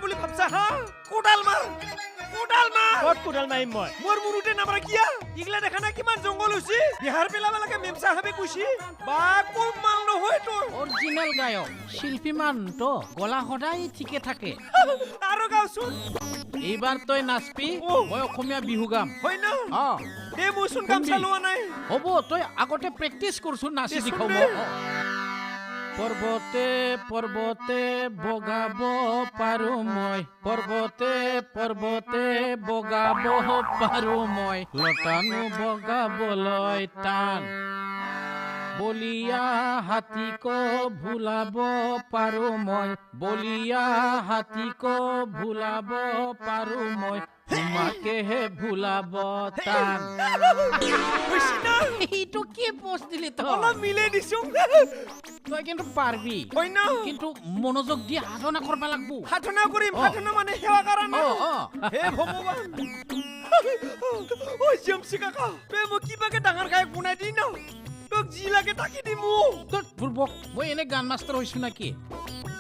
বুলি ভাবছা হা? কোদাল মাৰ, কোদাল মাৰ। ক'ত কোদাল মাৰিম মই? মোৰ মূৰতে নামাৰা কিয়া? ইগলা দেখা নাই কিমান জংঘল হৈছে? বিহাৰ পেলাব লাগে মেম চাহাবে কৈছি। বা কম মাল নহয় তোৰ। অৰিজিনেল গায়ক শিল্পী মান তো গলা সদায় ঠিকে থাকে। আৰু গাওচোন। এইবাৰ তই নাচবি, মই অসমীয়া বিহু গাম। হয় না? অ। দে মইচোন গামছা লোৱা নাই। হ'ব, তই আগতে প্ৰেক্টিচ কৰচোন, নাচি দেচোন দেখুৱাব। দে। পৰ্বতে পৰ্বতে বগাব পাৰো মই, পৰ্বতে পৰ্বতে বগাব পাৰো মই, লতানো বগাবলৈ টান। বলিয়া হাতীক ভুলাব পাৰো মই, বলিয়া হাতীক ভুলাব পাৰো মই, তোমাকেহে ভুলাব টান। হৈছে না? এইটো কি পোষ্ট দিলি তই? অলপ মিলাই দিছো। তই কিন্তু পাৰবি। হয় না? কিন্তু মনোযোগ দি সাধনা কৰবা লাগবো। সাধনা কৰিম। অ। সাধনা মানে সেৱা কৰা না? অ অ। হে ভগৱান, ঐ জমচি কাকা, তই মোক কিবাকে ডাঙৰ গায়ক বনাই দি না, তোক যি লাগে তাকে দিম। তই বুৰ্বক, মই এনে গান মাষ্টাৰ হৈছো নেকি?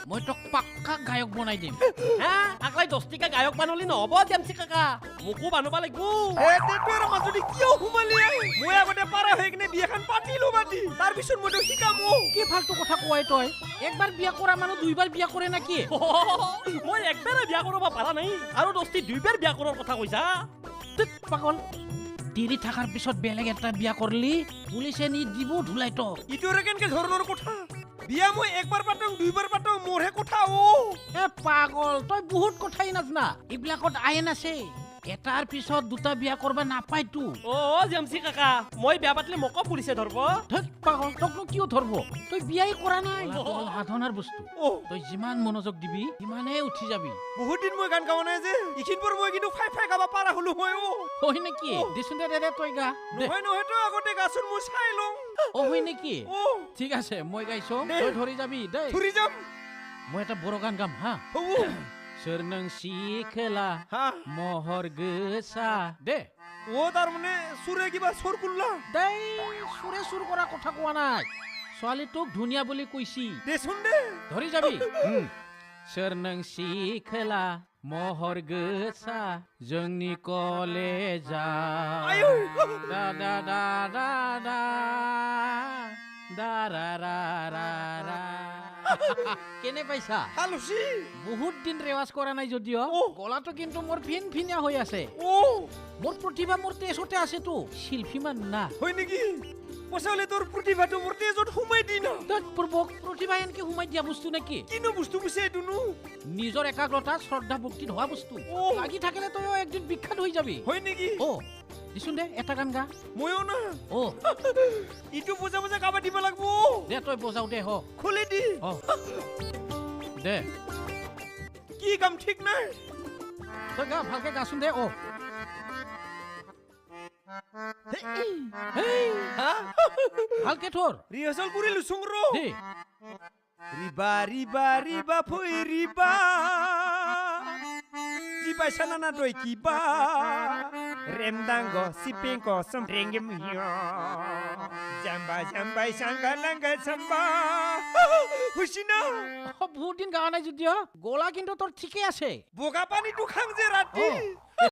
মই তোক পাক্কা গায়ক বনাই দিম। হা, আকলাই 10 টিকা গায়ক বানলি নহ'ব জেমচি কাকা, মোকো বানাব লাগিব। হে, তোৰ মাজুলী কিয় সোমালি? মই আগতে পাৰা হৈ কিনে বিয়াখন পাতিলো বাদি, তাৰপিছত মই তোক শিকাম অ। কি ফাল্টু কথা কোৱাই তই? একবাৰ বিয়া কৰা মানুহ দুইবাৰ বিয়া কৰে নেকি? মই একবাৰে বিয়া কৰিব পাৰা নাই আৰু দস্তি দুইবাৰ বিয়া কৰাৰ কথা কৈছা। ধেৎ পাগল, দেৰি থকাৰ পিছত বেলেগ এটা বিয়া কৰলি পুলিচে নি দিব ধুলাই তোক। ইটোৰে কেনেকে ধৰণৰ কথা? বিয়া মই একবাৰ পাতং দুইবাৰ পাতং মোৰহে কথা অ। এ পাগল, তই বহুত কথাই নাজানা। এইবিলাকত আইন আছে, এটাৰ পিছত দুটা বিয়া কৰবা নাপায়তো। অ জেমচি কাকা, মই বিয়া পাতিলে মোকো পুলিচে ধৰব? ধেৎ পাগল, তোকনো কিয় ধৰব? তই বিয়াই কৰা নাই। হ'ল সাধনাৰ বস্তু। অ। তই যিমান মনোযোগ দিবি সিমানেই উঠি যাবি। বহুত দিন মই গান গোৱা নাই যে, এইখিনিৰ মই কিন্তু ফাই ফাই গাব পাৰা হলো মই অ। হয় নেকি? অ। দেচোন দে দে দে, তই গা দে। নহয় নহয়, তই আগতে গাচোন, মই চাই লওঁ। অ হয় নেকি? অ। ঠিক আছে, মই গাইছো। দে। তই ধৰি যাবি দেই। ধৰি যাম। মই এটা বড়ো গান গাম হা। হ'ব। सोर नों सिखोला হা महर गोसा দে। অ, তাৰমানে চোৰে কিবা চোৰ কৰলা? দেই, চোৰে চুৰ কৰা কথা কোৱা নাই, ছোৱালীটোক ধুনীয়া বুলি কৈছি। দেচোন দে। ধৰি যাবি। सोर नों सिखोला महर गोसा जोंनि कलेजाव আয়ো। दा दा दा दा दा দা ৰা ৰা ৰা ৰা। কেনে পাইছা? ভাল হৈছে। বহুত দিন ৰেৱাজ কৰা নাই যদিও অ। গলাটো কিন্তু মোৰ ফিন ফিনীয়া হৈ আছে। অ। মোৰ প্ৰতিভা মোৰ তেজতে আছেতো, শিল্পী মান না। হয় নেকি? পচালে তোৰ প্ৰতিভাটো মোৰ তেজত সোমাই দি না। তই পূৰ্বক, প্ৰতিভা এনেকে সোমাই দিয়া বস্তু নেকি? কিনো বস্তু পিছে এইটোনো? নিজৰ একাগ্ৰতা, শ্ৰদ্ধা, ভক্তিত হোৱা বস্তু। অ। লাগি থাকিলে তইও একদিন বিখ্যাত হৈ যাবি। হয় নেকি? অ, দিচোন দে, এটা গান গা। ময়ো না? অ। ইটো বুজা বুজা গাবা দিব লাগব। দে, তই বজাও দে হ। খুলি দি। অ দে। কি গাম ঠিক নাই। তই গা, ভালকে গাচোন দে। অ হেই, হা? ভালকে থৰ। ৰিহাৰ্চেল কৰি লৈছোং ৰ। দে। ৰিবা ৰিবা ৰিবা ফুই ৰিবা কি পাইছা না না তই কিবা ৰেমদাংগ সিপিংক সম্ৰেংগিম জাম্বা জাম্বাই সাংগা লাংগা সম্বা হৈছি না? অ, বহুত দিন গোৱা নাই যদিও গলা কিন্তু তোৰ ঠিকেই আছে। বগা পানীটো খাং যে ৰাতি। অ।